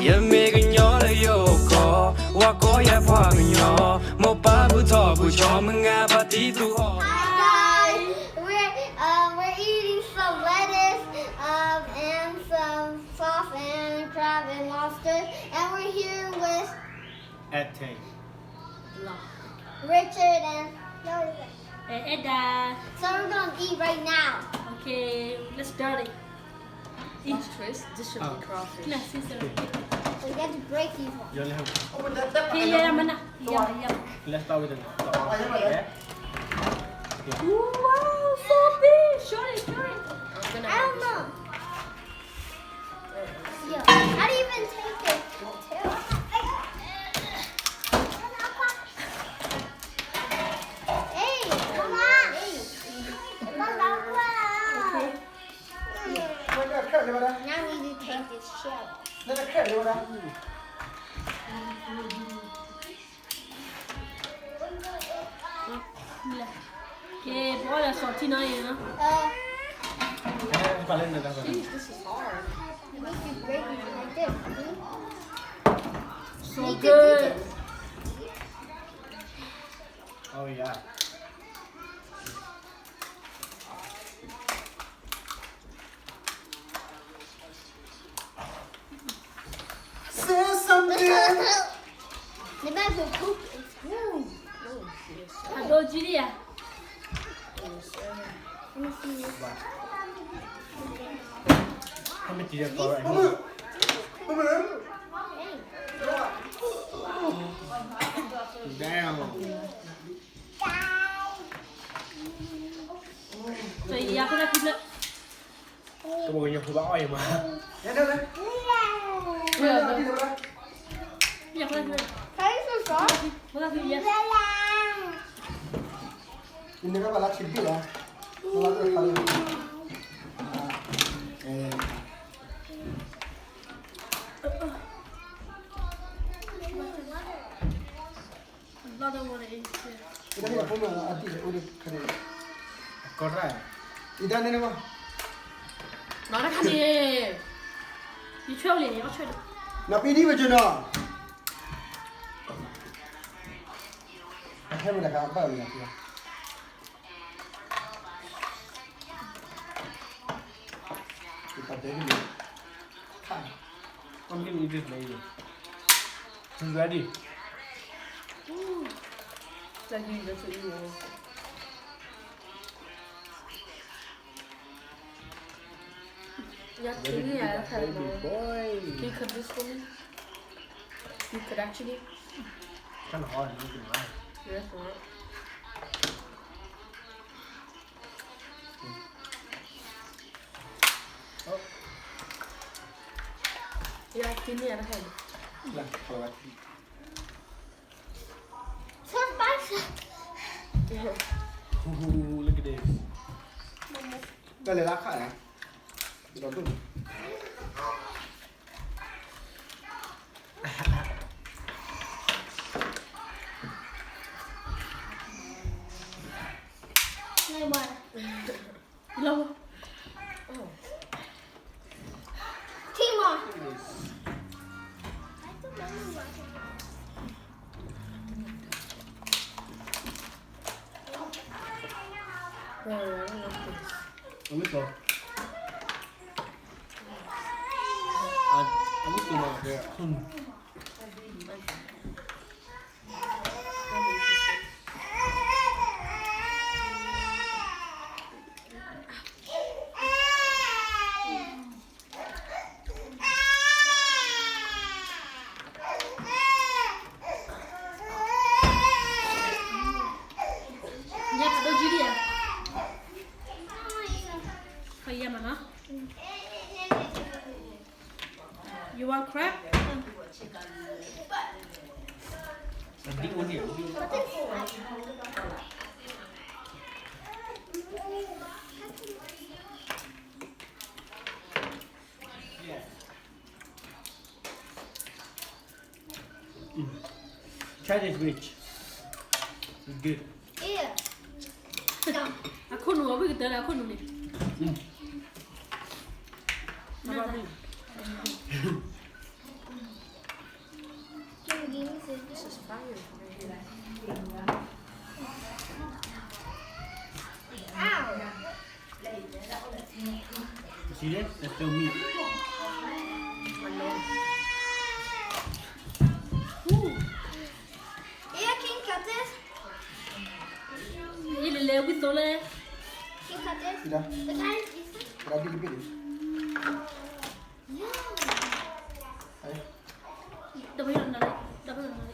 ယမ့ၢ်ကညီလၢယအိၣ်ကီၢ်, ဝါကီယၤပှၤကညီ, မိၢ်ပၢ်ဘူၣ်ထီၣ်ဘူၣ်ကၠီ, မုၢ်ဂၤပာ်တံၢ်သူၣ်ဟီၣ်. Hi guys, we're um we're eating some lettuce um and some sauce and crab and lobster and we're here with Ate. Richard and Elda. So we're gonna eat right now. Okay, let's start it. Each twist, this should be crawfish. We got to break these ones. You only have. Okay, yeah, yeah, mana. Yeah, yeah. Let's start with the, the orange, yeah? Wow, so big! Show it, show it. I don't know. Yo, how do you even take this? Hey, come on. Hey. Now we need to take this shell. Okay, ပအီၣ်လၢစီၤထံနီၤအံၤနီၤ. Jeez, this is hard. It makes you break it like this, see? So good. Oh, yeah. Say something. The bag will poop. Ooh. Ooh, yes, sir. Let me see. How much did you for? Hey. Damn. So, yeah, put that, put that. Come on, you put all your mouth. Another one is here. အံၤတၢ်န့ၣ် အဖိမ့ၢ်အတံၢ်အိၣ်ဒီးခါန့ၣ်, အံၤတၢ်န့ၣ်န့ၣ်ဘၣ်, နီၢ်တခါန့ၣ်, ယဆွဲအိၣ်လံန့ၣ် အီၣ်ဆွဲဒီး, နီၢ်ပံဒံဝဲကနီၤ, အဟဲမ့ၢ်တခါအဘၣ်ဝဲလီၤ, Come here, eat this lady. She's ready. Like you just eat it. Yeah, baby, baby boy. Can you cut this for me? You could actually. Kind of hard to make it right. Yeah, it's not. Oh. Yeah, give me a hand. Look, ooh, look at this. Cái này lá khác hả? Cái đó bự. Này mà. Lâu. Tima. Let me go. I, I need to know. You want crab? Try this, Rich. It's good. Yeah. အခိၣ်နူာ် အဝဲကတၢၢ်လၢအခိၣ်နူာ်န့ၣ်. အဘၣ်ဘၣ်. See this? That's still meat. Ooh. Yeah, can you cut this? Yele le withole. Can you cut this? Ida. The kind of decent? Ida, give me this. Yeah. Hey. Double your nugget. Double your nugget.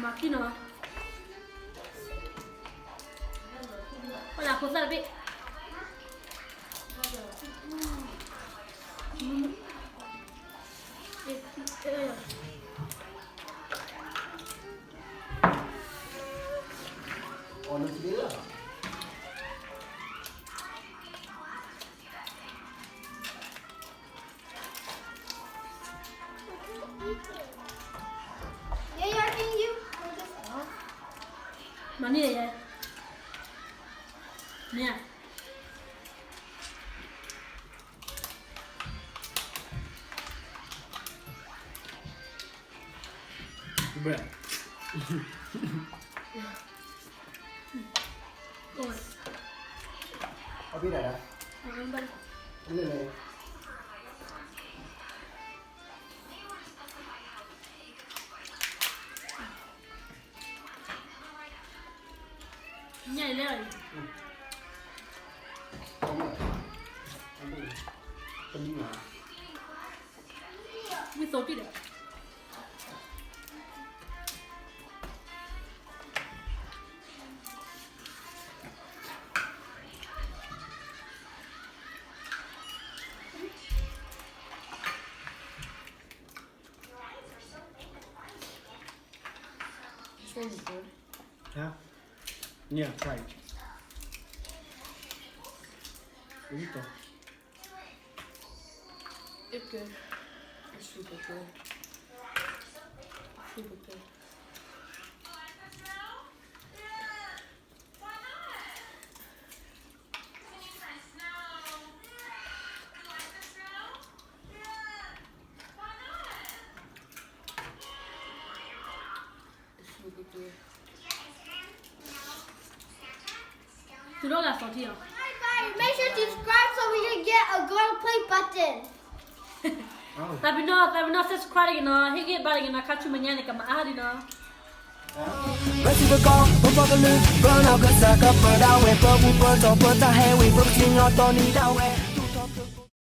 Maki no. Hola, cosa de. Mami, ya. Mira. Bruh. Ôi. Ở biết rồi đó. Ôi, bye. Lên này. Nhảy lên. Mì tôm chứ đấy. This one is good. Yeah? Yeah, right. Rico. It's good. It's super good. Super good. It's super good. Tudo la soti. Make sure to subscribe so we can get a gold play button. သးပ့ၤနီၣ် သးပ့ၤနီၣ် subscribe တဂ့ၤနီၤ, ဟ့ၣ်ဂံၢ်ဘါတဂ့ၤနီၤ, ခါဆူမဲာ်ညါန့ၣ် ကမၤအါဒံးနီၤ. ပစံးပကီၢ် ပပှၤကလုာ် ပနီၢ်ကစၢ်ကပၢဒၣ်ဝဲ ပပူၤပတီၢ်ပတၢ်ဟဲဝံၤ ပကစံၣ်ညီၣ်တီနံၤဒၣ်ဝဲ